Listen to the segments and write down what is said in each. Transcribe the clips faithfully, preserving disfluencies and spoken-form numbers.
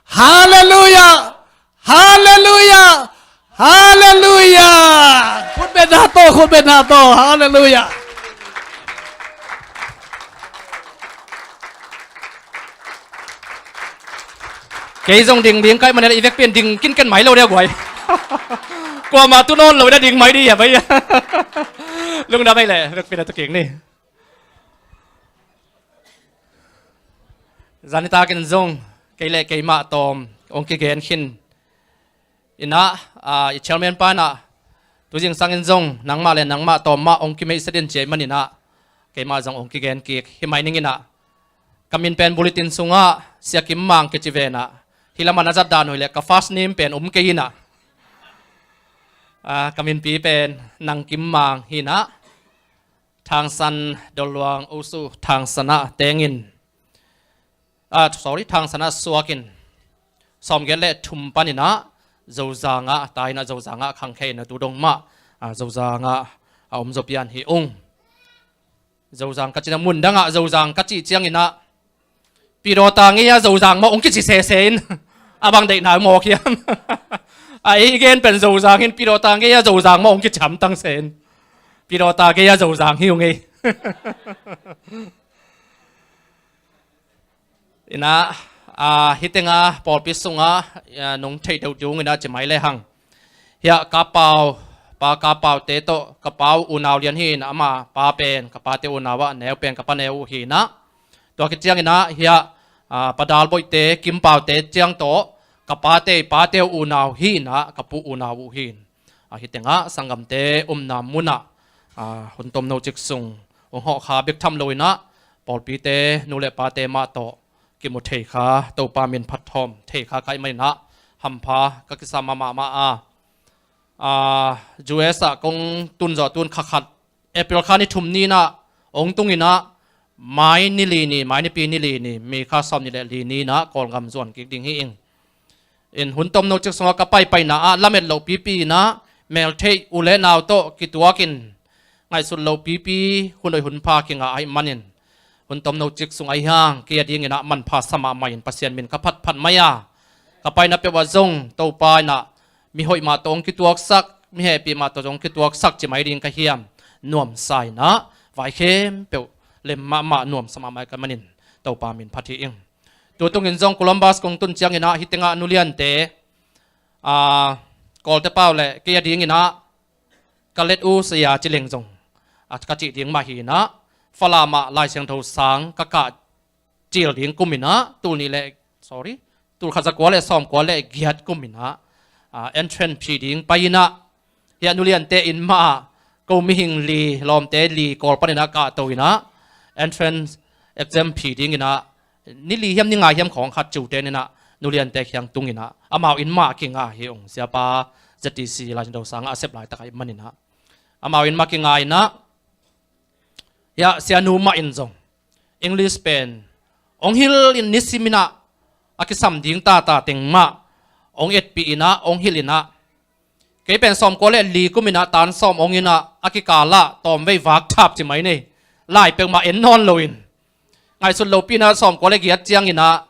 Halleluia! Halleluia! Halleluia! Khutbetna tawh, khutbetna tawh. Halleluia! Kei zong ding ding ka hih manin i vekpi in ding kinken mai lo deuh guai. Kuamah tu nawn lo in a ding mai dih a bai. Lungdam ei leh vekpi in a tu kik ni. Zan nitakin zong kei leh keimah tawm hong kigen khin. Inah, ah, i chairman pa inah, tu zingsangin zong nangmah le nangmah tawm mah hong kimeihset in ci ahih maninah, keimah zong hong kigen kik. Hih mai ninginah, ka min pen bulletin sungah Sia Kim Mang kici venah, hih lamah na zat dan uh hileh ka first name pen um kei inah, ah, ka minpi pen Nang Kim Mang hinah, Thangsan Dolluang Usu Thangsan ah tengin, ah, sorry, Thangsan ah suakin, sawmgiat le thum paninah Zozangah, tainah Zozangah khangkhei inah tu dong mah, ah, Zozangah a om zaw pian hi ung. Zozang ka cihna mun dangah Zozang ka cih cianginah, Pidawta ngei-a Zozang mah hong kici sese in. A bang deihna mawk hiam? A ei i gen pen Zozang hin Pidawta ngei-a Zozang mah hong kici hamtang se in. Pidawta ngei-a Zozang hi ung ei. Inah, ah, hih tengah pawlpi sungah, ah, nong theih deuh ding inah ci mai lehang. Hiah ka pau, pa ka paute tawh, ka pau unau lian hi inah, ama pa pen ka pate unau ah, neu pen ka pa neu uh hi inah. Tua khit cianginah hiah, ah, Pa Dal Boihte, Kim Paute ciang tawh, ka pate, pate unau hi inah, ka pu unau uh hi in. Ah, hih tengah sanggamte umna munah, ah, hun tomno cik sung hong hawh kha bek tham lo inah, pawlpite, nu le pate mah tawh kimu thei kha Topa min phatthawm thei kha ka hih maninah hampha ka kisam mahmah a. Ah, U S ah kong tun zawh tun kha khat, April kha ni thum ni inah hong tung inah, Mai ni li ni, Mai nipi ni li ni, May kha sawm nih le li ni inah Kawlgam zuan kik ding hi ing. In hun tomno cik sungah ka paipaina ah lamet loh pipi inah meltheih u le nau tawh kituakin ngaihsut loh pipi hun hoih hun pha kingah ahih manin, hun tomno cik sung ahi hang kei a dinginah manpha sa mahmah in Pasian min ka phatphat mai a. Ka paina peuh ah zong Topa inah mi hoih mah tawh hong kituaksak, mi hehpih mah tawh hong kituaksak ci mai ding ka hiam. Nuamsa inah vai khempeuh lem mahmah, nuamsa mahmah ka manin Topa min phat hi ing. Tutungin zong Columbus kong tun cianginah hih tengah nuliante, ah, Kawlte pau le kei a dinginah ka let uh saya ci leng zong, ah, ka cih ding mah hi inah, Falam ah Lai Siangtho sang ka kah cil ding kum inah, tul nih le, sorry, tul khat za kua le sawm kua le giat kum inah, ah, entrance fee ding pai inah, hiah nuliante inn mah ah ko mihing li, lawmte li Kawl paninah kahto inah, entrance exam fee dinginah, ni li hiam ni nga hiam khawng khat ciute ninah, nuliante khiang tung inah, amau inn mah kinga hi ung. Siapa Z T C Lai Siangtho sangah a sep laitak ahih maninah, amau inn mah kinga inah, hiah sianu mah in zong English pen hong hilh in, nisim inah a kisam ding tata teng mah hong etpih inah, hong hilh inah, kei pen sawm kua le li kum inah tan sawm hong inah, a kikal ah tawmvei vak thap ci mai nei. Lai peuhmah en nawn loin, ngaihsut lopi inah sawm kua le giat cianginah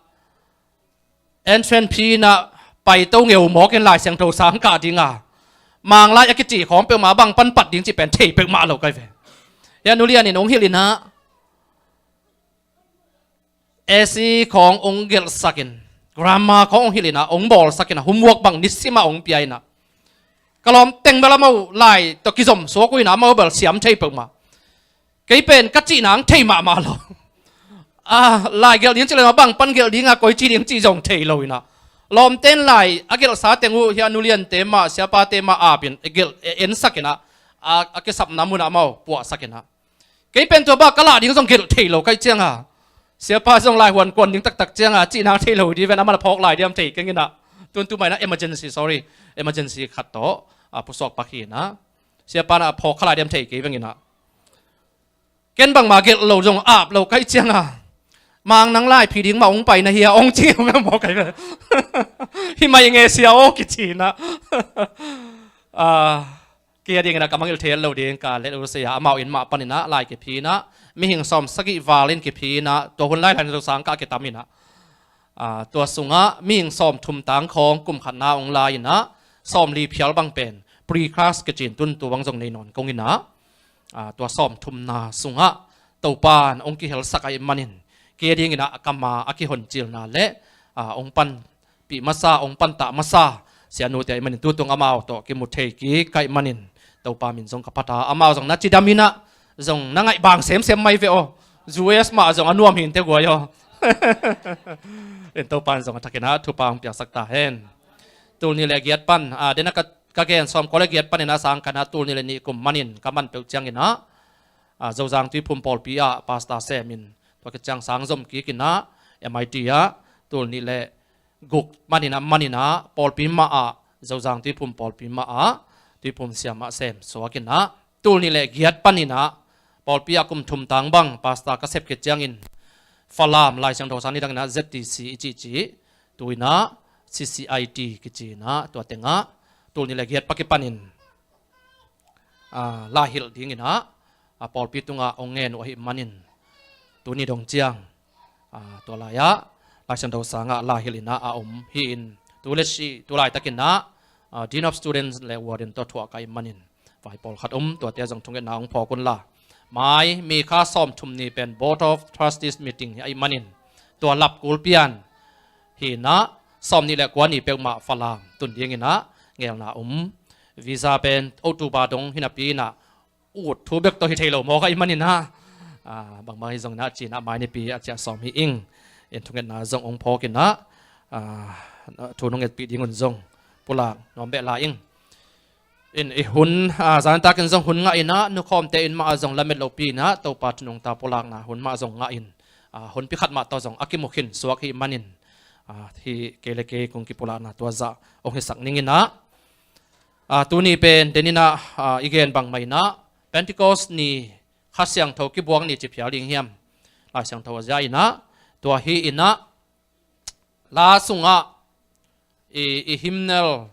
entrance fee inah paito ngeu mawkin Lai Siangtho sang kah dinga, Manglai a kicih khawng peuhmah a bang pan pat ding cih pen thei peuhmah lo kai ve. Hiah nulian in hong hilh inah, essay khawng hong gelhsakin, grammar khawng hong hilh inah, hong bawlsakin ah, homework bang nisim ah hong pia inah, ka lawm teng bel amau lai tawh kizom suak uh inah, amau bel siam thei peuhmah. Kei pen ka cih nang thei mahmah lo. Ah, lai gelh ding ci le mah bang pan gelh ding a, koi ci ding cih zong thei lo inah, lawmte in lai a gelhsa teng uh hiah nuliante mah, siapate mah apin gelh, ensak inah, a, a kisapna munah amau puahsak inah, kei pen tua bang ka lah ding zong gelh thei lo kai cianga, siapa zong lai huan kuan ding taktak cianga, cih nang thei lo dih ven, amah na phawk lai diam thei keng inah, tun tu mah inah emergency, sorry, emergency khat tawh, ah, pusuak pak hi inah, siapa na phawk kha lai diam thei kei veng inah, ken bangmah gelh lo zong ap lo kai cianga, Mang nang lai phi ding mah hong pai na hia hong ci hong a maw kai ve. Hih mai nge sia aw kici inah, ah, kei a dinginah ka mangngilh thei lo ding, ka let uh saya, amau inn mah paninah lai kiphi inah, mihing sawm sagih val in kiphi inah, tua hun lai Lai Siangtho sang kah kitam inah, Aa, tua sungah mihing sawmthum tangkhawng kum khatna hong lai-in ah, sawmli phial bang pen pre-class kici-in tun tu bang zong nei nawn kong in ah, aa, tua sawmthumna sungah Topa'n hong kihelsak ahih manin, kei adingin ah ka ma a kihoncilna le, aa, hong panpih masa, hong pantah masa sianute ahih manin, tutung amau tawh kimu thei kik ka hih manin, Topa min zong ka phat a, amau zong na cidam in ah, zong na ngaih bang semsem mai ve aw. U S mah zong a nuam hi inteh guai aw. In Topa'n zong a thakin ah thupha hong piaksak ta hen. Tul nih le giat pan, aa, den a ka, ka gen sawmkua le giat panin ah sang khat ah tul nih le nih kum manin ka man peuh ciangin ah, aa, Zozang Tuiphum pawlpi ah pastor semin, tua khit ciang sang zom kik in ah M I T ah tul nih le guk manin ah, manin ah pawlpi mah ah, Zozang Tuiphum pawlpi mah ah Tuiphum siamah sem suak in ah, tul nih le giat panin ah pawlpi ah kum thum tang bang pastor ka sep khit ciangin Falam Lai Siangtho sang ni dangin ah Z T C i cihcih, tu-in ah C C I T kici-in ah, tua teng ah tul nih le giat pan kipanin, aa, lai hilh dingin ah, aa, pawlpi tungah hong ngen uh ahih manin, tuni dong ciang, aa, tua lai-ah Lai Siangtho sang ah lai hilh in ah a om hi-in, tu le si, tu laitakin ah, aa, Dean of Students le Warden tawh thuah ka hih manin, vai pawlkhat om, tuate zong thungetna hong phawk un la. Mai, May kha sawmthum ni pen Board of Trustees meeting hi ahih manin, tua lap kul pian hi-in ah, sawmnih le kua ni peuhmah Falam tun dingin ah ngelna om. Visa pen October dong hi napi-in ah, ut thu bek tawh hi thei lo mawk ahih manin ah, aa, bangmah hi zongin ah ci-in ah mai nipi a ciah sawm hi ing. In thungetna zong hong phawk in ah, aa, thu nong ngetpih ding un zong pulak nuam beh lai ing. In i hun, aa, zan takin zong hun ngah in ah, nukhawmte in mah ah zong lamet lopi in ah, Topa thu nungta pulakna hun mah zong ngah in, aa, hunpi khat mah tawh zong a kimu khin suak hi manin, aa, hi kei le kei kong kipulakna tua zah hong hisak ning in ah, aa, tuni pen den in ah, aa, i gen bangmah in ah, Pentecost ni Kha Siangtho kibuak ni ci phial ding hiam? Lai Siangtho a zia in ah, tua hi in ah, la sungah, i, i hymnal,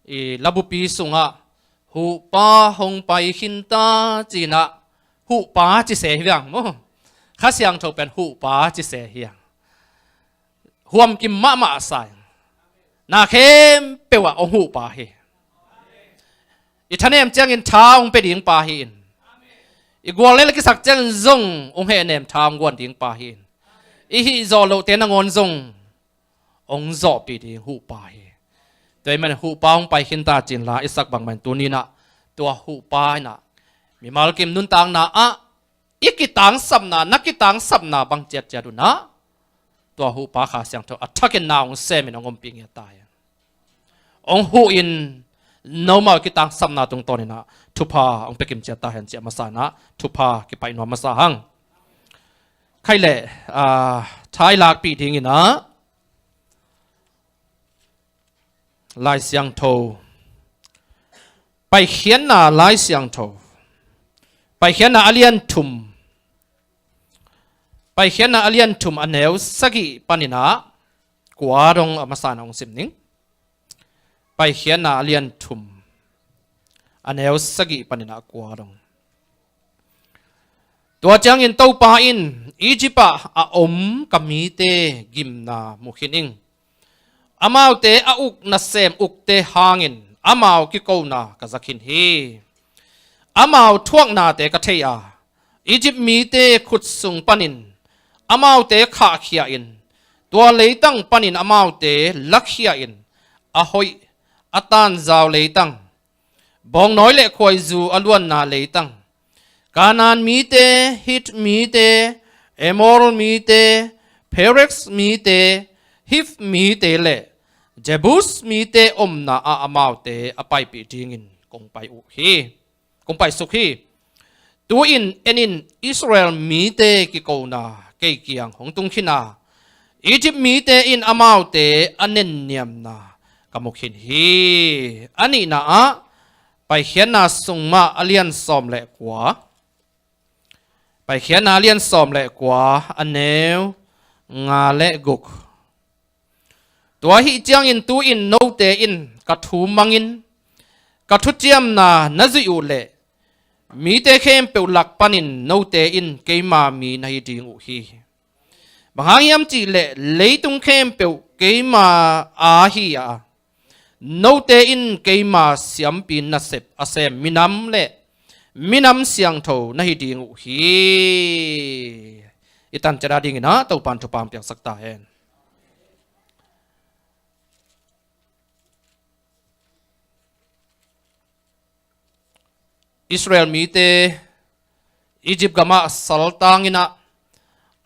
i labupi sungah, Huhpa hong pai khin ta, ci-in ah, Huhpa ci se hi viang maw. Kha Siangtho pen Huhpa ci se hi a. Huam kim mahmah sa in, na khempeuh ah hong huh pa hi. I thanem ciangin tha hong pia ding pa hi in, i gual lel a kisak ciangin zong hong hehnem tha hong guan ding pa hi in, i hih zawh lohte nangawn zong hong zawhpih ding huh pa hi. Tua ahih manin huh pa hong pai khin ta ci-in la i sak bangmah in tuni-in ah tua huh pa in ah mimal kim nuntakna ah i kitangsapna, na kitangsapna bang ciatciat un ah tua huh pa Kha Siangtho a thakin na hong semin hong ompih ngiat ta hen. Hong huh in nomau kitangsapna tungtawn in ah thupha hong pia kim ciat ta hen ci-a masa in ah thupha kipaih nuam masa hang. Khai leh, ah, tha i lakpih ding in ah Lai Siangtho, Paikhiatna Lai Siangtho, Paikhiatna a lian thum, Paikhiatna a lian thum a neu sagih panin ah kua dong a masa in ah hong sim ning. Paikhiatna a lian thum a neu sagih panin ah kua dong. Tua ciangin Topa in, Egypt ah a om ka mite gimna mu khin ing. Amaute a uk nasem ukte hangin amau kikona ka za khin hi. Amau thuaknate ka thei a, Egypt mite khut sung panin amaute khahkhia in, tua leitang panin amaute lakhia in, a hoih a tanzau leitang, bawngnawi le khuaizu a luanna leitang, Kanaan mite, Hit mite, Amor mite, Pheres mite, Hiv mite le Jebus mite omna ah amaute a paipih dingin kong pai uh hi. Kong paisuk hi. Tu-in en in, Israel mite kikona kei kiang hong tung khin a, Egypt mite in amaute a nenniamna ka mu khin hi. A nihna ah Paikhiatna sung mah a lian sawm le kua, Paikhiatna a lian sawm le kua a neu nga le guk. Tua ahih ciangin tu-in note in ka thu mangin ka thuciamna na zuih uh leh mite khempeuh lak panin note in keima mi na hi ding uh hi. Bang hang hiam cih leh leitung khempeuh keima aa hi a, note in keima siampi nasep a sem minam le minam siangtho na hi ding uh hi. I tan ciat a dingin ah Topa'n thupha hong piaksak ta hen. Israel mite Egypt gamah saltang in ah,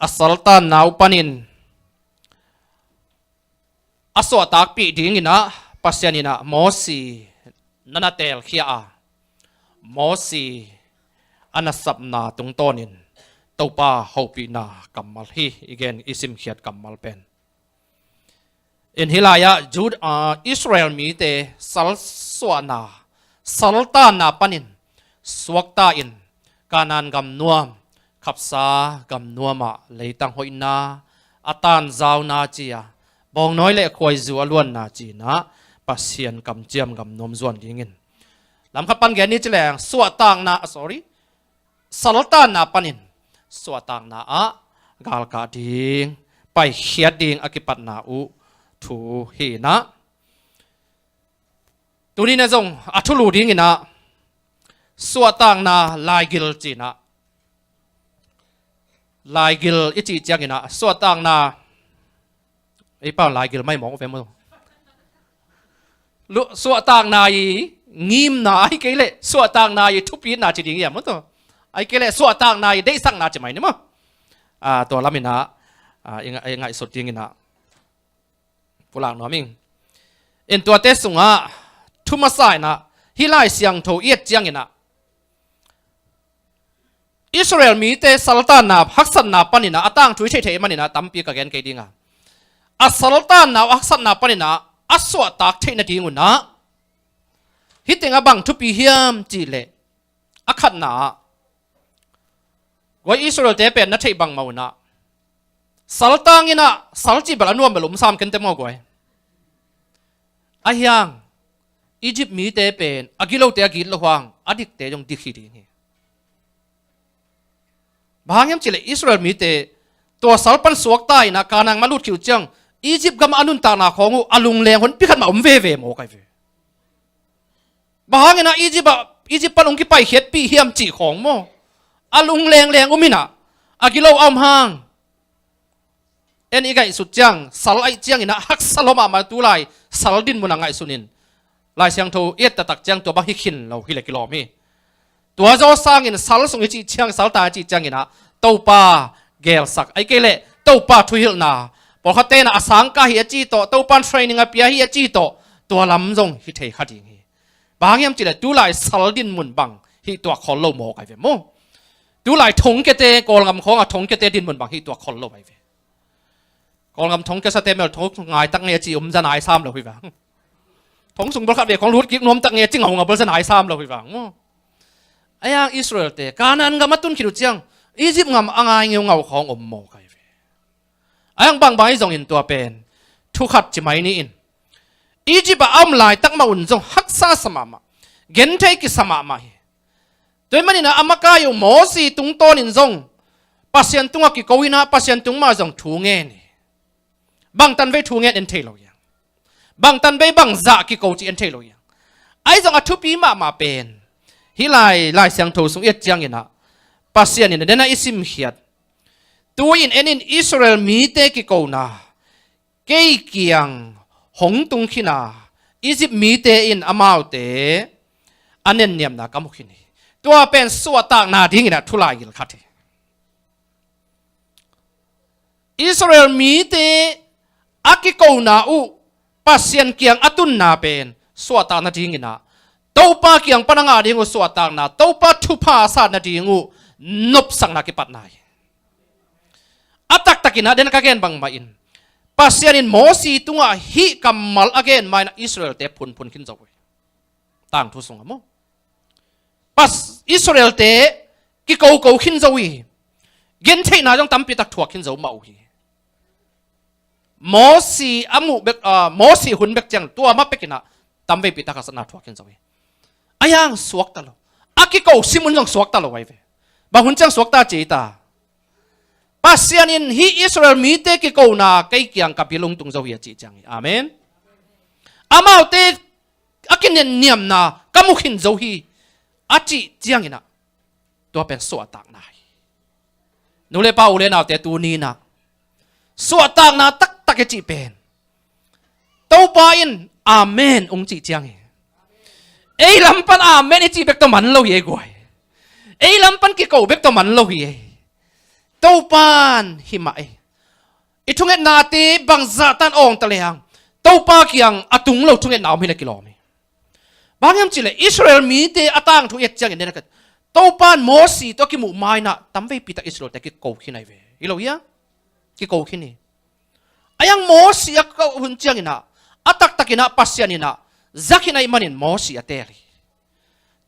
a saltanna uh panin a suahtakpih dingin ah Pasian in ah Mosi na na teelkhia a, Mosi a nasepna tungtawnin Topa hopihna kammal hi. I gen i simkhiat kammal pen in hih lai-ah Jud-, ah, Israel mite salsuahna, saltanna panin suakta in Kanaan gam nuam, khapsa gam nuamah leitang hoihna, a tanzauna ci-a bawngnawi le khuaizu a luanna ci-in ah Pasian kamciam gam nuam zuan dingin lamkhat pan gen ni ci leng suahtakna, ah, sorry, saltanna panin suahtakna ah galkah ding, paikhiat ding a kipatna uh thu hi in ah, tuni-in ah zong a thulu dingin ah suahtakna laigil ci-in ah, laigil i cih ciangin ah suahtakna, ei pau laigil mai mawng uh ve maw. Lu-, suahtakna i ngimna, ahih kei leh suahtakna i thupitna ci ding hi a maw, tua, ahih kei leh suahtakna i deihsakna ci mai ni maw. Ah, tua lamin ah, ah, i nga-, i ngaihsut dingin ah pulak nuam ing. In tuate sungah thu masa in ah hih Lai Siangtho i et ciangin ah Israel mite saltanna, haksatna panin ah a tangthu i theih theih manin ah tampi ka gen kei ding a, a saltanna, a haksatna panin ah a suahtak theih nading un ah hih teng ah bang thupi hiam cih leh, a khatna ah, guai, Israel-te pen na theih bangmah un ah saltang in ah sal cih bel a nuam bel um sam kei te maw guai. Ahih hang Egypt mite pen a gilote a gilo hang a dikte zong dik hi ding hi. Bang hang hiam cih leh Israel mite tua sal pan suakta in ah Kanaan gam a lut khit uh ciang Egypt gam a nuntakna khawng uh a lungleng hun pi khat mah om veve maw kai ve. Bang hangin ah Egypt ah, Egypt pan hong kipaikhiatpih hiam cih khawng maw, a lunglengleng um in ah a gilo a om hang. En i ngaihsut ciang, sal ahih ciangin ah haksa lua mahmah, tulai sal dinmun a ngaihsun in Lai Siangtho i et taktak ciang tua bang hi khin lo hi leh kilawm hi. Tua zaw sangin sal sung i cih ciang, saltang i cih ciangin ah Topa geelsak, ahih kei leh Topa thuhilhna, pawlkhatte in ah a sangkah hi a ci tawh, Topa'n training a pia hi a ci tawh, tua lam zong hi thei kha ding hi. Bang hang hiam cih leh tulai sal dinmun bang hih tuak khol lo maw kai ve maw. Tulai thongkiate, Kawlgam khawng a thongkiate dinmun bang hih tuak khol lo ai ve. Kawlgam thongkia sate mel thong ngai tak ngei a ci um za nai sam lo hi vang. Thong sung bel khat vei khawng lut kik nuam tak ngei a ci ngaungau bel za nai sam lo hi vang maw. Ahih hang Israel-te Kanaan gam a tun khit uh ciang Egypt gam a ngai ngeungau khawng om maw kai ve. Ahih hang bangbang ahi zongin tua pen thu khat ci mai ni in, Egypt ah a om laitak mah un zong haksa sa mahmah, genthei kisa mahmah hi. Tua ahih manin ah a makai uh Mosi tungtawnin zong Pasian tungah kiko in ah Pasian tung mah zong thu ngen hi. Bang tanvei thu ngen en thei lo hi hang. Bang tanvei bang zah kiko cih en thei lo hi hang. Ahi zong a thupi mahmah pen hih lai, Lai Siangtho sung i et ciangin ah Pasian in a den a i simkhiat, tu-in en in Israel mite kikona, kei kiang hong tung khin a, Egypt mite in amaute a nenniamna ka mu khin hi. Tua pen suahtakna dingin ah thu laigil khat hi. Israel mite a kikona uh Pasian kiang a tunna pen suahtakna dingin ah, Topa kiang pan a ngah ding uh suahtakna, Topa thupha a sat nading uh nopsakna kipatna hi. A taktakin ah den ka gen bangmah in, Pasian in Mosi tungah hih kammal a gen ma-in ah Israel-te phunphun khin zo uh hi. Tangthu sungah maw, Pas-, Israel-te kikoko khin zo uh hi. Gentheihna zong tampitak thuak khin zo mah uh hi. Mosi a muh bek, ah, Mosi hun bek ciang tua mah pekin ah tamveipi tak haksatna thuak khin zo uh hi. Ahih hang suakta lo. A kiko sim un zong suakta lo ai ve. Bang hun ciang suakta ci ta? Pasian in hih Israel mite kikona kei kiang ka bil hong tung zo hi a cih ciang hi. Amen. Amaute a kinenniamna ka mu khin zo hi a cih cianginah tua pen suahtakna hi. Nu le pa, u le naute, tuni inah suahtakna taktak i cih pen Topa in amen hong cih ciang hi. Ei lam pan amen i cih bek tawh man lo hi ei guai. Ei lam pan kiko bek tawh man lo hi ei. Topan hi mah ei. I thungetnate bangzah tan awng ta lehang Topa kiang a tung lo thungetna om hi le kilawm hi. Bang hiam cihleh Israel mite a tangthu i et ciangin, Topan Mosi tawh a kimuh ma inah tamveipi tak Israelte kiko khin ahi ve. Hi lo hia? Kiko khin hi. A iang Mosi a koh hun cianginah a taktakinah Pasian inah za khin ahih manin Mosi a teel hi.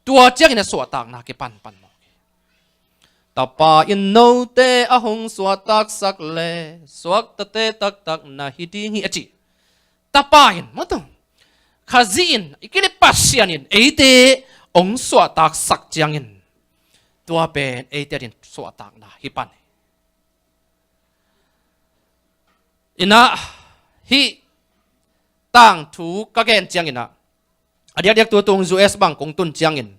Tua cianginah suahtakna kipanpan mawk hi. Tapa in note a hong suahtaksak le suaktate taktak na hi ding hi a ci. Tapa in, mawtaw, Khazih in, i kilip Pasian in eite hong suahtaksak ciangin tua pen eite adin suahtakna hi pan hi. Inah hih tangthu ka gen cianginah a diakdiak tu tung U S bang kong tun ciangin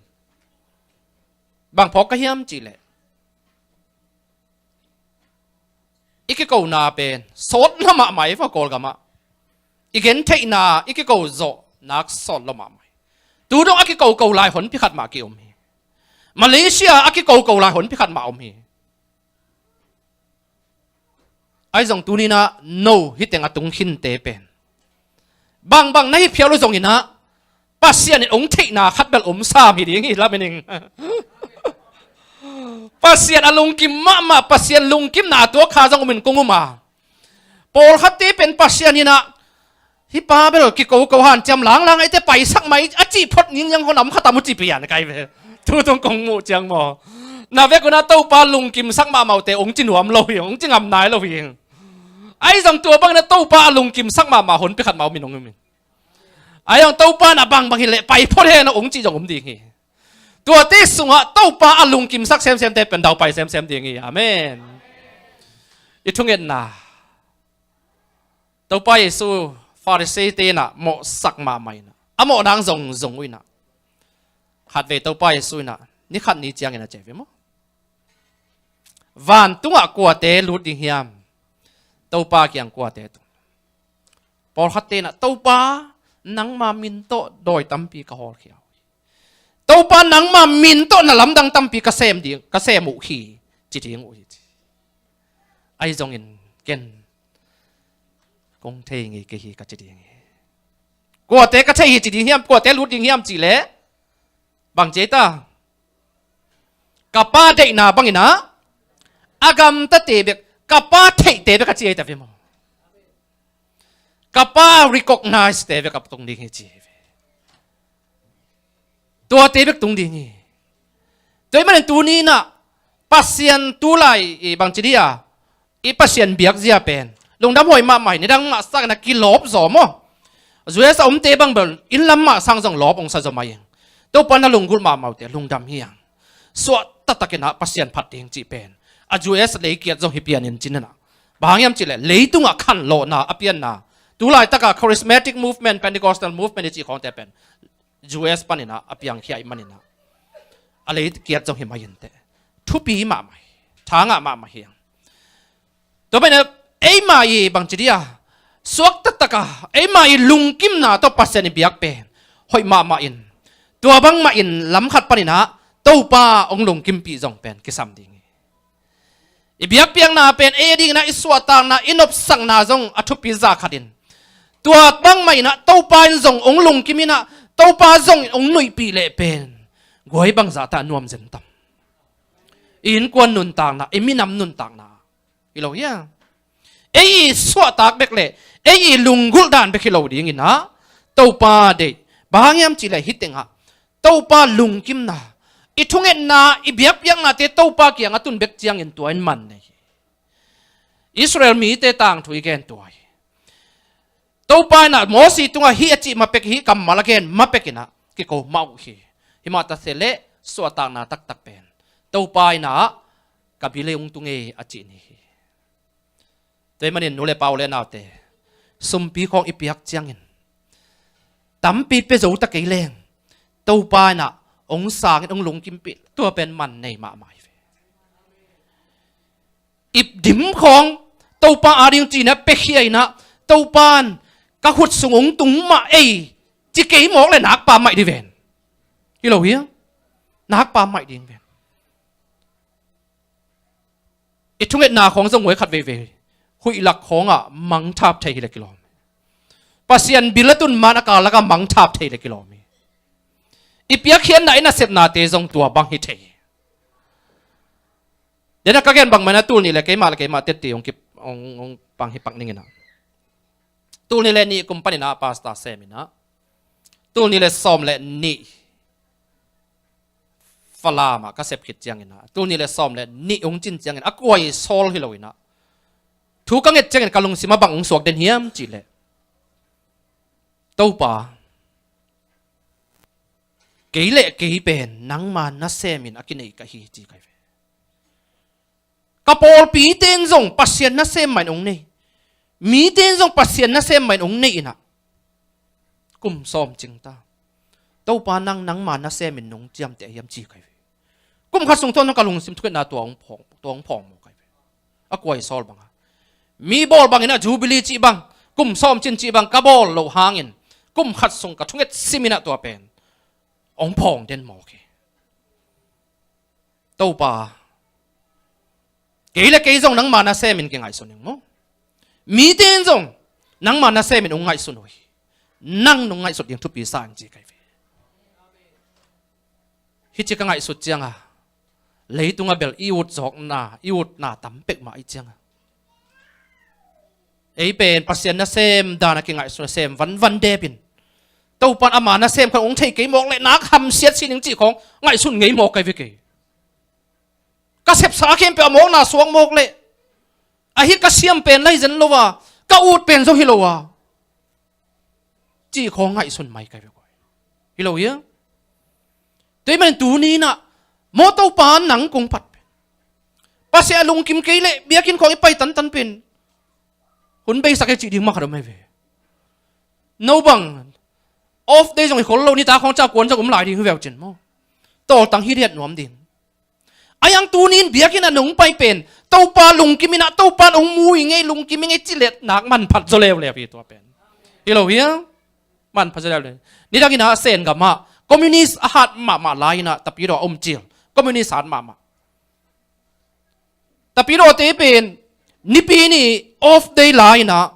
bang phawk ka hiam cihleh i kikona pen sawt lo mahmah hi va, Kawlgamah i gentheihna i kiko zawh nak sawt lo mahmah hi. Tu dong a kikoko lai honpi khat mah ki om hi. Malaysia a kikoko lai honpi khat mah om hi. Ahi zong tuninah no hih teng a tung khinte pen bangbang na hi phial uh zonginah Pasian in hong theihna khat bel om sam hi ding hi, lamen ing. Pasian a lungkim mahmah, Pasian lungkimna a tuak kha zong om in kong um a, pawlkhatte pen Pasian inah hih pa bel kikoko hanciam langlang eite paisak mai a cih phot ningniang hon am khat a mu ci pian kai ve. Tutung kong muh ciang maw, na vek unah Topa lungkimsak mahmahte hong ci nuam lo hi, hong ci ngam nai lo hi. Ahi zong tua bangin a Topa a lungkimsak mahmah honpi khat mah om in hong um in. Ahi zong Topa na bangbang hileh pai phot hen hong ci zong om ding hi. Tuate sungah Topa a lungkimsak semsemte pen daupai semsem ding hi. Amen. I thungetna Topa Jesu Pharisee-te inah mawhsak mahmah inah a mawh nang zongzong uh inah khatvei Topa Jesu inah ni khat ni ciangin a ci ve maw, vantungah kuate lut ding hiam? Topa kiang kuate tung? Pawlkhatte inah Topa nangma min tawh dawi tampi ka hawlkhia uh hi. Topa nangma min tawh na lamdang tampi ka sem ding, ka sem uh hi, ci ding uh hi ci. Ahi zongin ken kong thei ngei kei hi ka ci ding hi. Kuate ka thei hi ci ding hiam, kuate lut ding hiam cihleh bang ci ei ta? Ka Pa deihna banginah a gamtate bek, ka Pa theihte bek a ci ei ta ve maw? Ka Pa recognize-te bek a tung ding hi ci hi ve. Tuate bek tung ding hi. Tua ahih manin tuni inah Pasian tulai i bangci dih a, i Pasian biakzia pen lungdam huai mahmah hi. Nidang mah sang inah kilawp zaw maw? U S a omte bang bel inn lam mah sang zong lawp hong sa zaw mah hi. Topa na lunggulh mahmah uhte lungdam hi hang. Suah taktak inah Pasian phat ding cih pen a U S leikiat zong hi pian in ci inah, bang hang hiam cihleh leitungah khanlawhna a pianna, tulaitaka charismatic movement, Pentecostal movement i cih khawngte pen U S paninah a piangkhia ahih maninah a leikiat zong hi mai inteh. Thupi mahmah hi, thangah mahmah hi hang. Tua pen eima i bangci dih a, suak taktaka eima i lungkimna tawh Pasian i biak pen hoih mahmah in, tua bangmah in lam khat paninah Topa hong lungkimpih zong pen kisam ding hi. I biakpiakna pen ei adinginah i suahtakna, i nopsakna zong a thupi za khat in, tua bangmah inah Topa in zong hong lungkim inah Topa zong hong nuihpih leh pen guai bangzah ta nuam zen tam? I innkuan nuntakna, i minam nuntakna, hi lo hia? Ei i suahtak bek le ei i lunggulh dan bek hi lo dinginah Topa deih. Bang hang hiam cihleh hih tengah Topa lungkimna, i thungetna, i biakpiaknate Topa kiang a tun bek ciangin tua in man nei hi. Israel mite tangthu i gen tua hi. Topa inah Mosi tungah hih a cih mapek, hih kammal a gen mapek inah kiko mah uh hi. Himah ta se leh suahtakna taktak pen Topa inah ka bil ei hong tung ei a cih ni hi. Tua ahih manin nu le pa, u le naute, sumpi khawng i piak ciangin tampi pia zo ta kei leng, Topa in ah hong sangin hong lungkimpih, tua pen man nei mahmah hi ve. Ip dim khawng Topa ading ci-in ah piakhia in ah, Topa in ka khut sung hong tung mah ei, ci kei mawk le nakpa maih ding ven. Hi lo hia? Nakpa maih ding ven. I thungetna khawng zong huai khat veivei, huih lak khawngah mangthap thei hi le kilawm hi. Pasian bil a tun man a kal lakah mangthap thei le kilawm hi. I piakkhiatna, i nasepnate zong tua bang hi thei hi. Dena ka gen bang maina, tul nih le keimah le keimah tetti hong kip, hong, hong pang hi pak ning in ah. Tul nih le nih kum panin ah pastor sem in ah, tul nih le sawm le nih Falam ah ka sep khit ciangin ah, tul nih le sawm le nih hong cin ciangin a kuai sawl hi lo in ah, thu ka nget ciangin ka lungsim ah bang hong suak den hiam cih leh, Topa, kei le kei pen nangma nasemin a kinei ka hi, ci ka hi ve. Ka pawlpite in zong Pasian nasem mah in hong nei. Mite in zong Pasian nasem mah in hong nei in ah, kum sawm cing ta, Topa, nang nangma nasemin nong ciamteh hiam, ci ka hi ve. Kum khat sung tawh nong ka lungsim thuketna tua hong phawng, tua hong phawng maw ka hi ve. A kuai sawl bang a, mi bawl bangin ah Jubilee cih bang, kum sawm cin cih bang ka bawl loh hangin, kum khat sung ka thunget sim in ah tua pen hong phawng den maw ka hi. Topa, kei le kei zong nangma nasemin kingaihsun ning maw. Mite in zong nangma nasemin hong ngaihsun uh hi. Nang nong ngaihsut ding thupi sa ing, ci ka hi ve. Hih ci ka ngaihsut ciangah, leitungah bel i ut zawkna, i utna tam pek mah i ciangah, ei pen Pasian nasem dan a kingaihsun a sem vanvan depin, Topan ama nasem khat hong thei kei mawk leh nak hamsiat si ning cih khawng ngaihsun ngei mawk ka hi ve kei. Ka sepsa khempeuh a mawkna suak mawk leh, ahi ka siam pen lai zen lo a, ka ut pen zong hi lo a, cih khawng ngaihsun mai ka hi ve koi. Hi lo hia? Tua ahih manin tuni in ah, maw, Topa nang kong phat pen, Pasian a lungkim kei leh biakinn khawng i pai tantan pen, hun beisak e cih ding mah khat om hi ve. No bang, off day zong hi khol lo, nitak khawng ciang kuan zong um lai ding hi veu cin maw. Tawltang hi diat nuam ding. Ahi hang tuni in biakinn ah nong pai pen, Topa lungkim in ah, Topa nong mu hi ing ei, lungkim hi ing ei ci leh nak manphat zaw leuleu hi tua pen. Hi lo hia? Manphat zaw leuleu. Nidang in ah Sen gam ah communist a hat mahmah lai in ah, Tapidaw a um cil, communist hat mahmah. Tapidawte pen Nipi ni off day lai in ah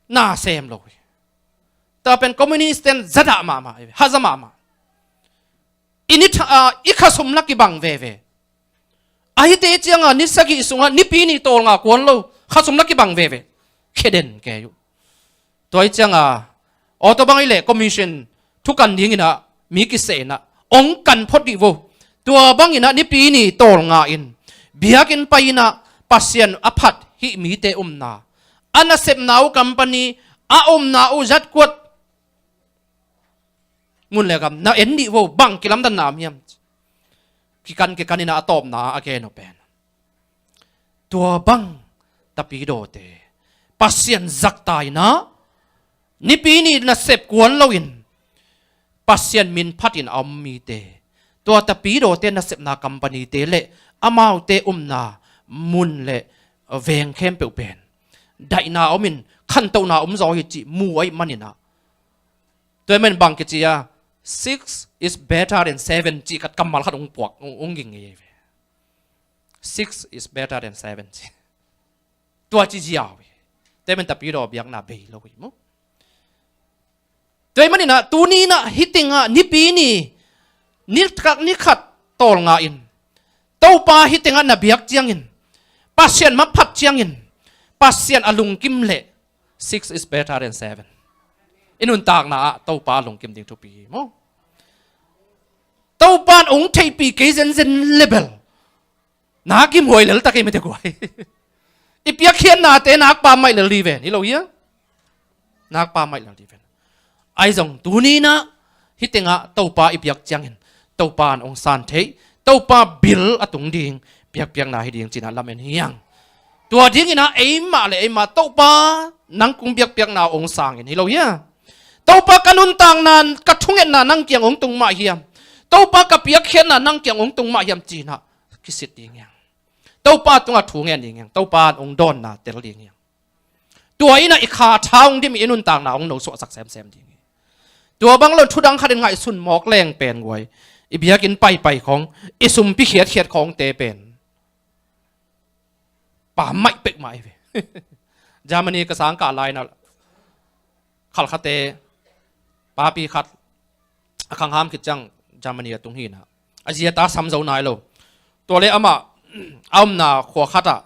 na sem lo hi. Tua pen communist ten zadah mahmah hi ve, haza mahmah. I ni tha-, ah, i khasum la kibang veve. Ahite ciangah ni sagih sungah Nipi ni tawlnga kuan lo, khasum la kibang veve. Khia den kei uh. Tua hi ciangah, aw, tua bang hi leh commission thukan ding in ah mi kiseh in ah hong kan phot dih vo. Tua bang in ah Nipi ni tawlnga in biakinn pai in ah Pasian a phat hih mite umna, a nasepna uh company, a umna uh zatkuat mun le gam na en dih vo, bang kilamdanna om hiam? Kikan kikan in ah a tawpna a gen uh pen, tua bang Tapidawte Pasian zakta in ah, Nipi ni nasep kuan loin Pasian min phatin a om mite, tua Tapidawte nasepna company-te le amaute umna mun le veng khempeuh pen daihna omin khantohna om zaw hi cih mu ahih manin ah, tua ahih manin bang kici a, "Six is better than seven," cih khat kammal khat hong puak, hong, hong ging ngei hi ve. "Six is better than seven," ci. Tua ci ziau hi. Tua ahih manin Tapidaw biakna bei lo hi maw. Tua ahih manin ah tuni in ah hih tengah Nipi ni, ni khat, ni khat tawlnga in, Topa hih tengah na biak ciangin, Pasian maphat ciangin, Pasian a lungkim leh six is better than seven. I nuntakna ah Topa a lungkim ding thupi hi maw. Topa in hong theihpih kei zenzen le bel, na kimhuai lel ta kei mate guai. I piakkhiatnate nakpa maih lel dih ven, hi lo hia? Nakpa maih lel dih ven. Ahi zong tuni in ah hih tengah Topa i piak ciangin, Topa in hong san theih, Topa bil a tung ding biakpiakna hi ding ci-in ah lamen hi hang. Tua dingin ah eimah le eimah Topa nang kong biakpiakna hong sangin hi lo hia? Topa ka nuntakna ka thungetna nang kiang hong tung mah hiam? Topa ka piakkhiatna nang kiang hong tung mah hiam ci-in ah kisit ding hiang. Topa tungah thu ngen ding hiang. Topa in hong dawnna tel ding hiang. Tua in ah i kha tha hong dim, i nuntakna hong nosuahsak semsem ding hi. Tua bang lo in thudang khat in ngaihsun mawk leng pen guai, i biakinn paipai khawng, i sumpi khiatkhiat khawngte pen pammaih peuhmah hi ve. Germany ka sang kah lai-in ah khalkhate papi khat a khangham khit ciang Germany a tung hi-in ah, a zi a ta sam zo nai lo. Tua leh amah a omna khua khatah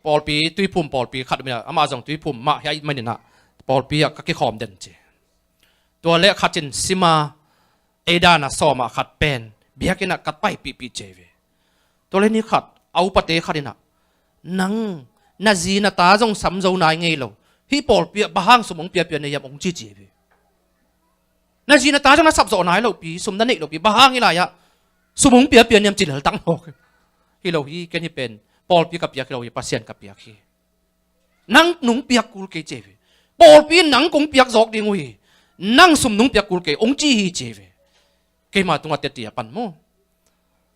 pawlpi, Tuiphum pawlpi khat om in ah, amah zong Tuiphum mah hi ahih manin ah pawlpi ah ka kikhawm den ci. Tua leh khat in sim a, ei dan a sawm ah khat pen biakinn ah ka paipihpih ci hi ve. Tua leh ni khat a upate khat in ah, nang na zi na ta zong sam zo nai ngei lo, hih pawlpi ah bang hang sum hong piapia na hiam, hong ci ci hi ve. Na zi na ta zong na sap zawh nai lopi, sum na neih lopi, bang hang hih lai-ah sum hong piapia na hiam ci lel tak mawk. Hi lo hi, ken hih pen pawlpi ka piak hi lo hi, Pasian ka piak hi. Nang nong piak kul kei ci hi ve. Pawlpi in nang kong piak zawk ding uh hi, nang sum nong piak kul kei, hong ci hi ci hi ve. Keima tungah teti a pan maw.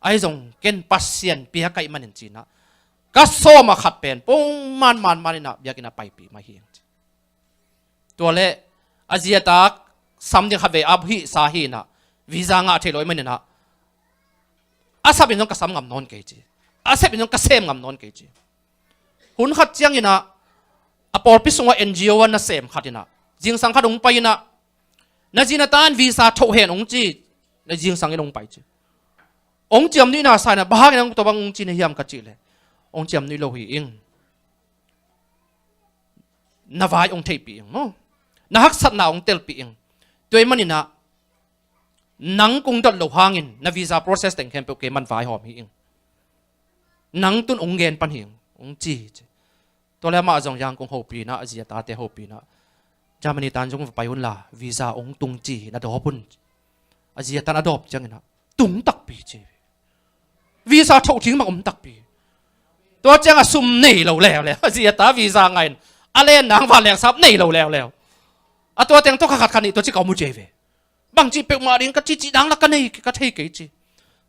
Ahi zong ken Pasian piak ahih manin ci-in ah, ka sawm ah khat pen pong man man man in ah biakinn ah paipih mah hi hang ci. Tua leh a zi a ta sam ding khat vei a hihsa hi-in ah, visa ngah thei lo ahih manin ah, a sap in zong ka sam ngam nawn kei ci, a sep in zong ka sem ngam nawn kei ci. Hun khat ciangin ah, a pawlpi sungah N G O a nasem khat in ah, zingsang khat hong pai in ah, na zi na ta in visa thoh hen hong ci, na zingsang in hong pai ci. Hong ciamnuihna sa in ah, bang hangin ah tua bang hong ci na hiam ka cih leh, hong ciamnuih lo hi ing. Na vai hong theihpih ing maw. Na haksatna hong telpih ing. Tua ahih manin ah, nang kong dot loh hangin na visa process teng khempeuh kei man vaihawm hi ing. Nang tun hong gen pan hi ing, hong ci hi ci. Tua leh amah zong Yangon hopih in ah, a zi a tate hopih in ah, Germany tan zong va pai un la, visa hong tung ci hi, na dawp un. A zi a tan a dawp ciangin ah, tung takpi ci hi. Visa thoh ding bang om takpi. Tua ciang a sum nei lo leuleu. A zi a ta visa ngah in, a len nang vanleng sap nei lo leuleu. A tua teng tawh kha khat kha nih tua ci ka om uh ci hi ve. Bang cih peuhmah ding ka cih cih dang la ka nei, ka thei kei ci.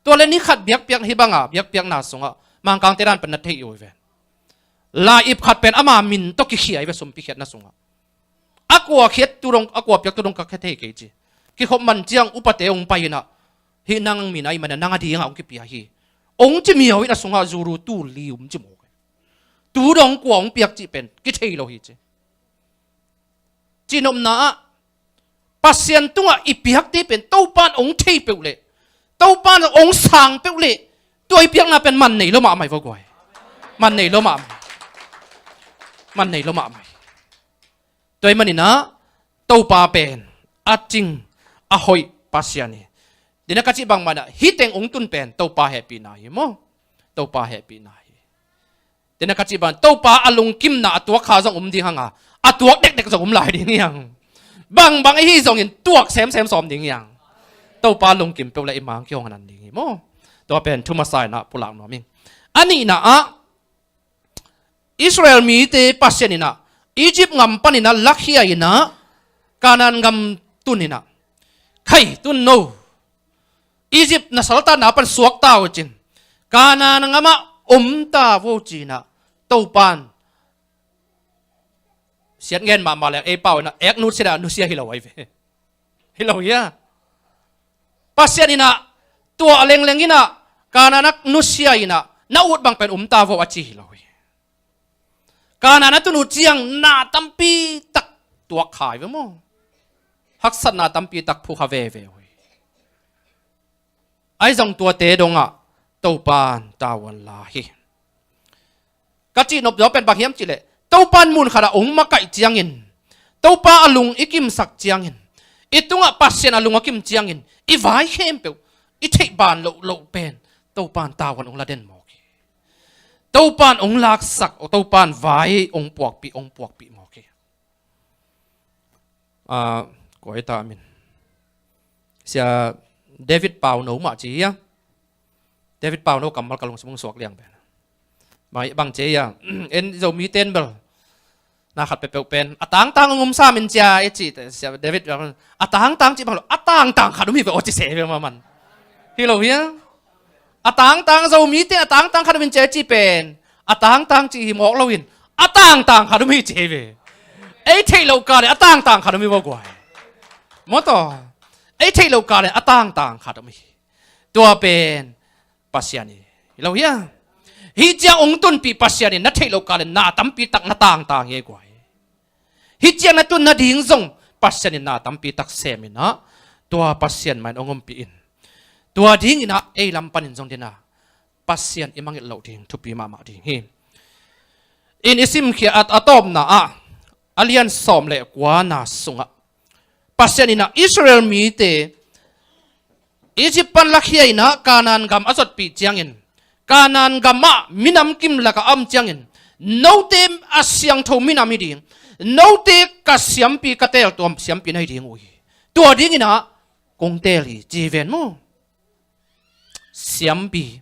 Tua leh ni khat biakpiak hi bang a, biakpiakna sungah Mangkangte dan pen na thei uh hi ve. Lai-ip khat pen ama min tawh kikhia hi ve, sumpi khiatna sungah. A kua khiat tu dong, a kua piak tu dong ka khia thei kei ci. Kikhop man ciang upate hong pai in ah, hih nang min ahih manin ah nang a dingah hong kipia hi, hong ci miau in, a sungah zuru tul li om ci mawk hi. Tu dong kua hong piak cih pen kithei lo hi ci. Cihnopna ah, Pasian tungah i piakte pen Topa in hong thei peuh leh, Topa in hong sang peuh leh, tua i piakna pen man nei lo mahmah hi vo guai. Man nei lo mahmah hi. Man nei lo mahmah hi. Tua ahih manin ah, Topa pen a cing, a hoih Pasian hi. Tua in ah ka cih bang mah in ah, hih teng hong tun pen Topa hehpihna hi maw. Topa hehpihna hi. Tua in ah ka cih bang, Topa a lungkimna a tuak kha zong om ding hang a, a tuak dekdek zong om lai ding hi hang. Bangbang i hih zongin tuak semsem sawm ding hi hang. Topa lungkim peuh leh i mang kihong hanan ding hi maw. Tua pen thu masa in ah pulak nuam ing. A nihna ah, Israel mite Pasian in ah Egypt gam panin ah lakhia in ah Kanaan gam tun in ah, khai tun no, Egypt na saltanna pan suak ta uh cin, Kanaan gamah om ta vo ci-in ah Topa in siat ngen mahmah leng ei pau in ah ek nusia, nusia hi lo ahi ve. Hi lo hia? Pasian in ah tua a lengleng in ah Kanaan ah nusia in ah, na ut bang pen om ta vo a ci hi lo hi. Kanaan a tun uh ciang na tampi tak tuak kha hi ve maw. Haksatna tampi tak phu kha veve uh hi. Ahi zong tuate dongah Topa in tavuan la hi. Ka cihnop zaw pen bang hiam cih leh, Topa in mun khatah hong makaih ciangin, Topa a lung i kimsak ciangin, i tungah Pasian a lung a kim ciangin, i vai khempeuh, i theih ban lohloh pen Topa in tavuan hong la den mawk hi. Topa in hong laksak, Topa in vai hong puakpih, hong puakpih mawk hi. Ah, kua hi ta min, Sia David Pauno mah ci hia? David Pauno kammal ka lungsim hong suak liang pen. Mai bang cia, en Zomi ten bel na khat peuhpeuh pen a tangtang hong um sam in cia i cih teh, Sia David bel a tangtang cih bang lo, a tangtang khat um hi ve aw ci se ve mah man. Hi lo hia? A tangtang, Zomi ten a tangtang khat um in cia i cih pen a tangtang cih hi mawk loin a tangtang khat um hi ci hi ve. Ei theih loh kah le a tangtang khat um hi ve guai. Maw taw, ei theih loh kah le a tangtang khat um hi. Tua pen Pasian hi lo hia? Hih ciang hong tunpih Pasian in na theih loh kah le na tampi tak na tangtang hi guai. Hih ciang na tun nading zong Pasian in na tampi tak sem in ah, tua Pasian mah in hong ompih in. Tua dingin ah ei lam panin zong dena Pasian i mangngilh loh ding thupi mahmah ding hi. In i simkhia a, a tawpna ah, a lian sawm le kuana sungah Pasian in ah Israel mite Egypt pan lakhia in ah Kanaan gam a zotpih ciangin, Kanaan gamah minam kim lakah a om ciangin, note a siangtho minam hi ding, note ka siampi ka teel tua siampi na hi ding uh hi. Tua dingin ah kong teel hi ci ven maw. Siampi.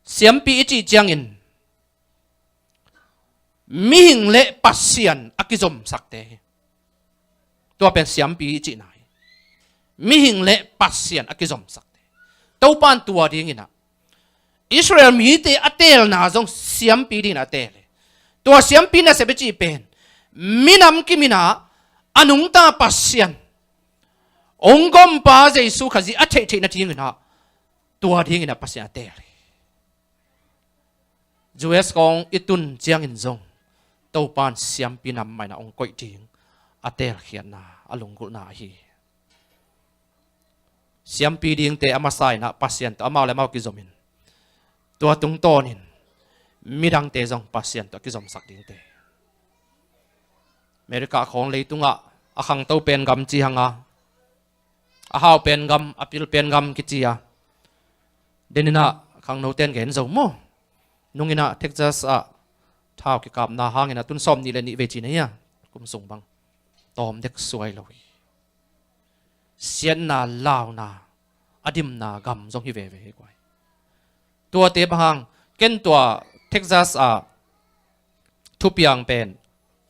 Siampi i cih ciangin mihing le Pasian a kizomsakte hi. Tua pen siampi i cihna hi. Mihing le Pasian a kizomsakte. Topa in tua dingin ah Israel mite a teelna zong siampi dingin a teel hi. Tua siampi nasep i cih pen minam kim in ah a nungta Pasian, hong gompa Jesu Khazih a theihtheih nadingin ah, tua dingin ah Pasian a teel hi. U S kong i tun ciangin zong Topa in siampi nam mah in ah hong koih ding a teelkhiatna, a lunggulhna ahi hi. Siampi dingte a masa in ah Pasian tawh amau le amau kizomin, tua tungtawnin midangte zong Pasian tawh a kizomsak dingte. America khawng leitungah a khangto pen gam ci hang a, a hau pen gam, a pil pen gam kici a, denin ah khangnote in gen zo maw. Nungin ah Texas ah thau kikapna hangin ah tun sawm nih le nih vei ci na hi a, kum sung bang tawm dek suai lo hi. Siatna launa a dimna gam zong hi veve hi guai. Tuate bang hang, ken tua Texas ah thupiang pen,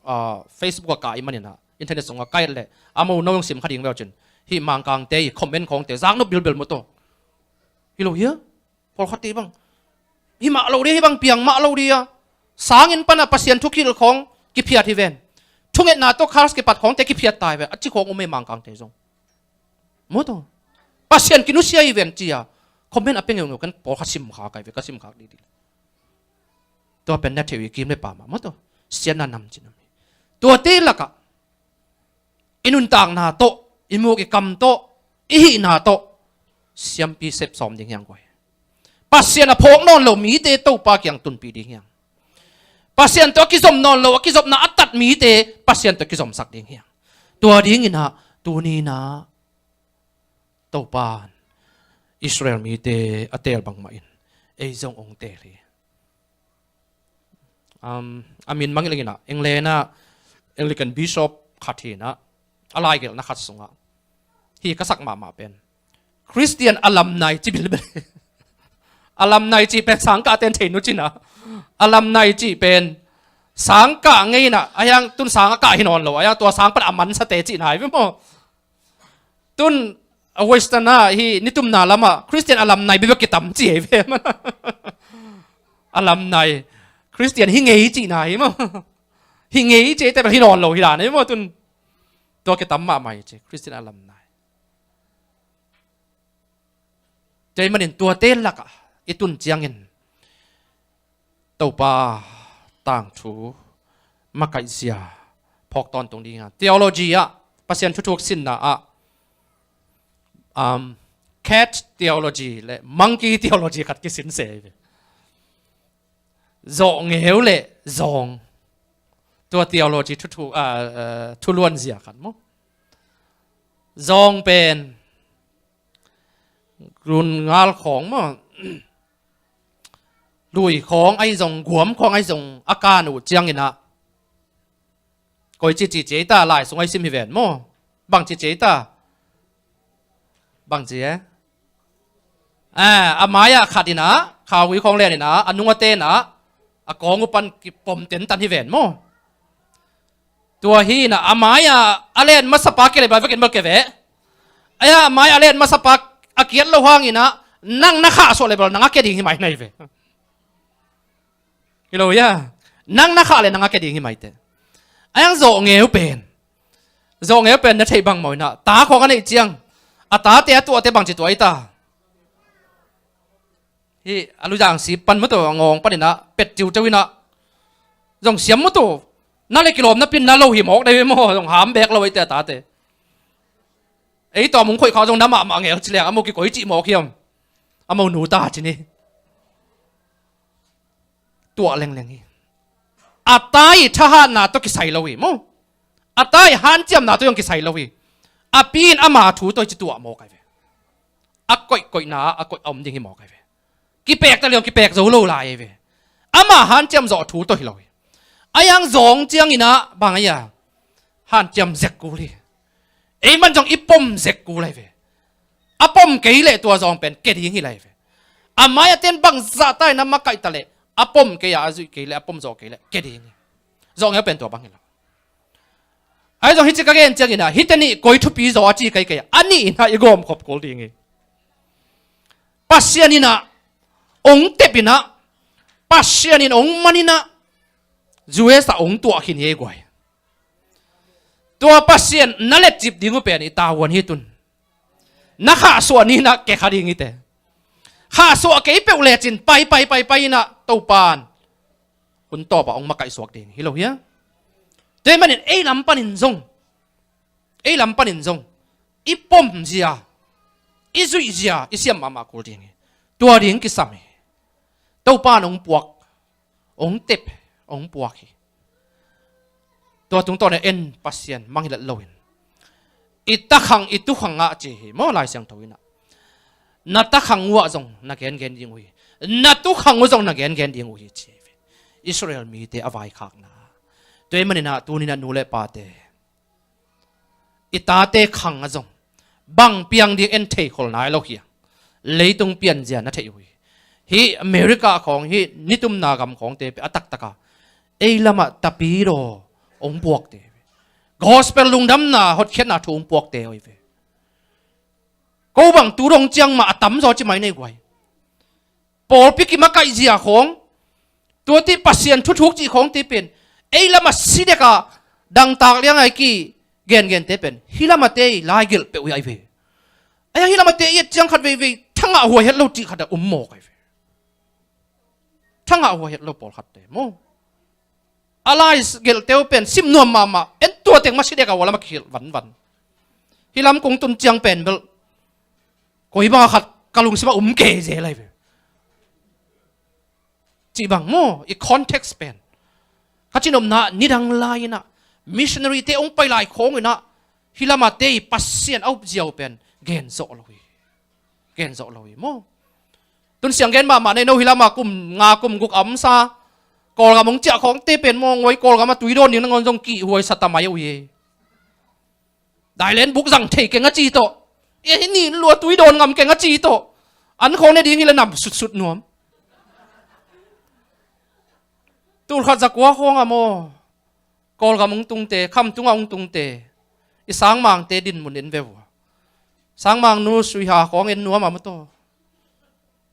ah, Facebook ah kai manin ah, internet sungah kai le a mo no zong sim kha ding veu cin, hih Mangkangte i comment khawngte zak nop bilbel maw taw. Hi lo hia? Pawlkhatte bang, hi mah lo dih, hi bang piang mah lo dih a, sanginn panah Pasian thukilh khawng kiphiat hi ven. Thungetna tawh khals kipat khawngte kiphiat tai ve, a ci khawng um ei Mangkangte zong. Maw taw. Pasian kinusia hi ven ci a comment a pia ngeungeu, ken pawlkhat simkhak ai ve, ka simkhak dih dih. Tua pen na thei uh hi, kim le pa mah, maw taw. Siatna nam ci nam hi. Tuate lakah i nuntakna tawh, i muk i kam tawh, i hihna tawh siampi sep sawm ding hi hang guai. Pasian a phawk nawn lo mite Topa kiang tunpih ding hi hang. Pasian tawh a kizom nawn lo, a kizopna a tat mite Pasian tawh kizomsak ding hi hang. Tua dingin ah tuni-in ah Topa in Israel mite a teel bangmah in ei zong hong teel hi. Um, a min mangngilh ing in ah, England ah Anglican Bishop khat hi in ah, a laigelhna khat sungah, hih ka sak mahmah pen, Khristian a lamnai ci bilbel. A lamnai cih pen sangkahte in thei nu cin ah, a lamnai cih pen sangkah ngei in ah, a hiang tun sang a kah hi nawn lo, a hiang tua sang pan a mansate cihna hi ve maw. Tun a Western ah, hih nitumna lamah Khristian a lamnai bekbek kitam ci hi ve maw. A lamnai, Khristian hi ngei cihna hi maw. Hi ngei cihte bel hi nawn lo hi dan hi maw tun. Tua kitam mahmah hi ci, Khristian a lamnai. Tua ahih manin tuate lakah i tun ciangin Topa tangthu makaihzia phawk tawntung ding a, theology ah, Pasian thuthuk sinna ah, um, cat theology le monkey theology khat kisin se hi ve. Zawhngeu le zawng, tua theology thuthuk, ah, ah, thuluanzia khat maw. Zawng pen gun ngal khawng maw, lui khawng ahi zong, guam khawng ahi zong a kan uh ciangin ah, koi ci ci ci ei ta, lai sung ahi sim hi ven maw. Bang ci ci ei ta. Bang ci e. Ah, a mai-ah khat in ah, Khaugui khawng len inah, a nung a ten ah, a kawng uh pan kipom tentan hi ven maw? Tua hi inah, a mai-ah a len masapa kia le bai vekin bel kia ve. Ai-ah a mai a len masapa a kiat lo hang inah, nang na khahsuah le bel nang a kia ding hi mai nai ve. Hi lo hia? Nang na khah le nang a kia ding hi mai te. Ai-ang zawhngeu pen, zawhngeu pen na theih bang maw inah, ta khawng a neih ciang, a tate a tuahte bangci tuah hi ta? Hih a luzang sip pan maw tawh, a ngawng pan inah pet ciuciu inah, zong siam maw tawh, na le kilawm napin na lo hi mawk dai ve maw, zong ham bek lo ei te a tate. Ei tawh a mung khoih khak zong na mahmah ngel ci liang, a mo kikoi cih mawk hiam? A mo nu ta ci ni. Tuah lengleng hi. A ta ih thahatna tawh kisai lo hi maw? A ta ih hanciamna tawh zong kisai lo hi. A pi in ama thu tawh hi ci tuah mawk ai ve. A koihkoihna ah a koih a om ding hi mawk ai ve. Kipek ta liang kipek zo lo lai ai ve. Ama hanciam zawh thu tawh hi lo hi. Ai-ang zawng ciang inah bang ai-a, hanciam zek kul hi. Ei man zong i pom zek kul ai ve. A pom kei leh tua zawng pen kia ding hi lai ve. A mai a ten bangzah ta inah makaih ta leh, a pom kei a, a zuih kei leh, a pom zawh kei leh kia ding hi. Zawhngeu pen tua bang hi lo. Ai zong hih ci ka gen ciang inah, hihte nih koi thupi zaw a ci kai kei a, a nih inah i gawm khop kul ding hi. Pasian inah ong tep inah, Pasian in ong man inah, U S ah ong tuah khin hi ei guai. Tua Pasian na letcip ding uh pen i tavuan hi tun. Na khahsuah ni inah kekha ding hi te. Khahsuah kei peuh lecin pai pai pai pai inah Topan hun tawpah ong makaihsuak ding hi lo hia? Tua ahih manin ei lam panin zong, ei lam panin zong i pom zia, i zuih zia i siam mahmah kul ding hi. Tua ding kisam hi. Topan ong puak, ong tep, ong puak hi. Tua tungtawn ah en Pasian mangngilh loin, i takhang i tukhang ah ci hi maw Lai Siangtho inah, na takhang uh ah zong na gengen ding uh hi, na tukhang uh zong na gengen ding uh hi ci hi. Israel mite a vaikhakna. Tua ahih manin ah tuni inah nu le pate, i tate khang ah zong bang piang ding en theikhol nai lo hi a, leitung pianzia na theih uh hi. Hih America khawng, hih nitumna gam khawngte a taktak a ei lamah tapidaw ong puakte, gospel lungdamna hotkhiatna thu ong puakte uh hi ve. Ko bang tu dong ciang mah a tamzaw ci mai nei guai. Pawlpi kimakaih zia khawng, tuate Pasian thuthuk cih khawngte pen ei lamah si dek a dangtak liang a i kigengente pen hih lamate i laigelh peuh hi ai ve. Ai-a hih lamate i et ciang khat veivei thangah huai het lo cih khat a um mawk ai ve. Thangah huai het lo pawlkhatte maw? A laigelhte uh pen sim nuam mahmah, en tua teng mah si dek a hua lamah kihilh vanvan. Hih lam kong tun ciang pen bel koi bang a khat ka lungsim ah um kei zel ai ve. Cih bang maw, i context pen. Ka cihnopna nidang lai inah missionary te ong pai lai khawng inah hih lamate i Pasian a up zia uh pen gen zawh lo hi. Gen zawh lo hi maw. Tun siang gen mahmah nei no hih lamah kum nga kum guk a omsa Kawlgam ong ciah khawngte pen maw, ngoi Kawlgam a tui dawn ding nangawn zong kihhuai sa ta mai uh hi. Thailand buk zang thei keng a ci tawh. E, hih ni lua tui dawn ngam keng a ci tawh. An khawng ne ding hi le nam sutsut nuam. Tulkhat zakua khawng a maw, Kawlgam ong tungte, Khamtung ah ong tungte, i sangmangte dinmun en ve vua. Sangmang nu Suiha khawng en nuam a maw tawh.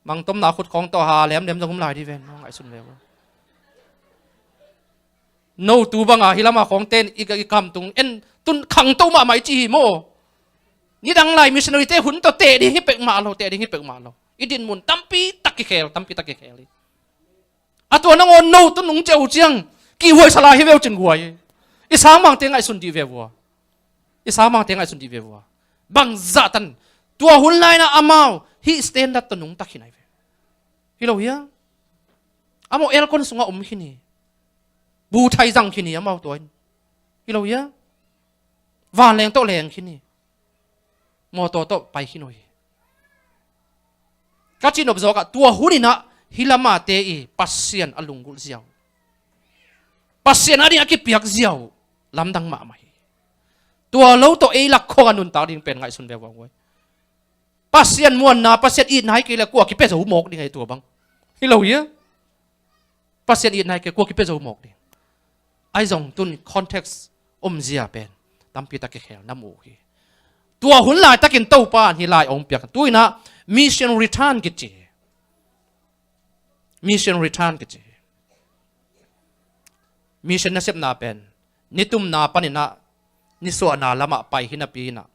Mangtomna khut khawng tawh ha lemlem zong um lai dih ven, ngaihsun ve uh. No tu banga hih lama khawngte in i, i Khamtung en tun khangto mahmah i ci hi maw? Nidang lai missionary te hun tawh teh ding hi peuhmah lo, teh ding hi peuhmah lo. I dinmun tampi tak kikhel, tampi tak kikhel hi. A tua nangawn no tun nung ciah uh ciang kihhuai sa lai hi veu cin guai hi. I sangmangte ngaihsun dih ve vua. I sangmangte ngaihsun dih ve vua. Bangzah tan tua hun laina amau hih standard tawh nungta khin ai ve. Hi lo hia? Amau aircon sungah om khin hi. Buthai zang khin hi amau tua in. Hi lo hia? Vanleng tawh leng khin hi. Mawtaw tawh pai khin uh hi. Ka cihnop zawkah tua huninah hih lamate i Pasian a lunggulh ziau, Pasian a ding a kipiak ziau lamdang mahmah hi. Tua lo tawh ei lak khawng a nuntak ding pen ngaihsun ve vuanghuai. Pasian muanna, Pasian itna hi kei le kua kipia zo mawk ding ahi tua bang. Hi lo hia? Pasian itna hi kei, kua kipia zo mawk ding? Ahi zong tun context omzia pen tampi tak kikhel na mu uh hi. Tua hun laitakin Topa in hih lai hong piak. Tu-in ah mission return kici hi. Mission return kici hi. Mission nasepna pen nitumna panin ah nisuahna lamah pai hi napi-in ah,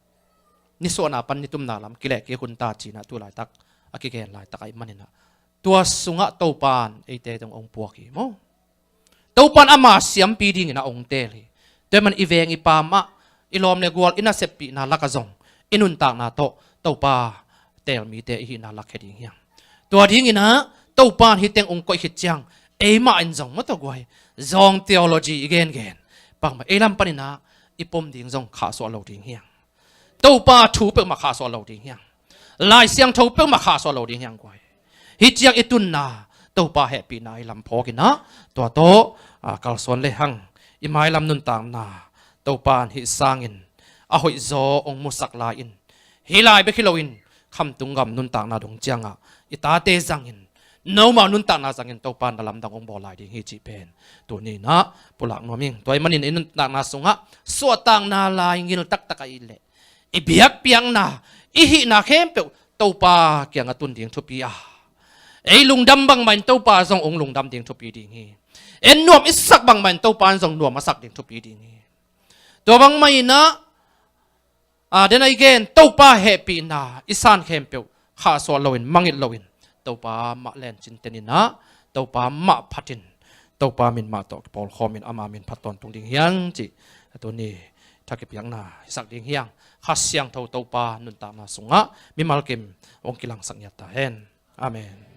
nisuahna pan nitumna lam kilehkik hun ta ci-in ah tu laitak a kigen laitak ahih manin ah, tua sungah Topa in eite zong hong puak hi maw? Topa in ama siampi dingin ah hong teel hi. Tua ahih manin i veng i pam ah, i lawm le gual, i naseppihna lakah zong, i nuntakna tawh Topa teel mite i hihna lakhia ding hiam? Tua dingin ah Topa in hih teng hong koih khit ciang, eimah in zong maw, tua guai, zong theology i gengen, bangmah ei lam panin ah i pom ding zong khahsuah lo ding hiam? Topa thu peuhmah khahsuah lo ding hiam? Lai Siangtho peuhmah khahsuah lo ding hiam guai? Hih ciang i tunna Topa hehpihna i lam phawk in ah, tua tawh, a, kalsuan le hang, i mailam nuntakna Topa in hih sangin a hoihzaw hong musak lai-in, hih lai bek hi loin khamtung gam nuntakna dong ciangah i tate zangin, nomau nuntakna zangin Topa in na lamdang hong bawl lai ding hi cih pen tuni-in ah pulak nuam ing. Tua ahih manin i nuntakna sungah suahtakna lai ngil taktak ahih leh, i biakpiakna, i hihna khempeuh Topa kiangah tun ding thupi a, ei lungdam bangmah in Topa zong hong lungdam ding thupi ding hi. En nuam i sak bangmah in Topa in zong nuam a sak ding thupi ding hi. Tua bangmah in ah, a, den a i gen, Topa hehpihna i san khempeuh khahsuah loin, mangngilh loin, Topa mah lencin ten in ah, Topa mah phatin, Topa min mah tawh kipawlkhawmin ama min phat tawntung ding hi hang cih tuni tha kipiakna hisak ding hi hang. Kha Siangtho Topa nuntakna sungah mimal kim hong kilangsak ngiat ta hen. Amen.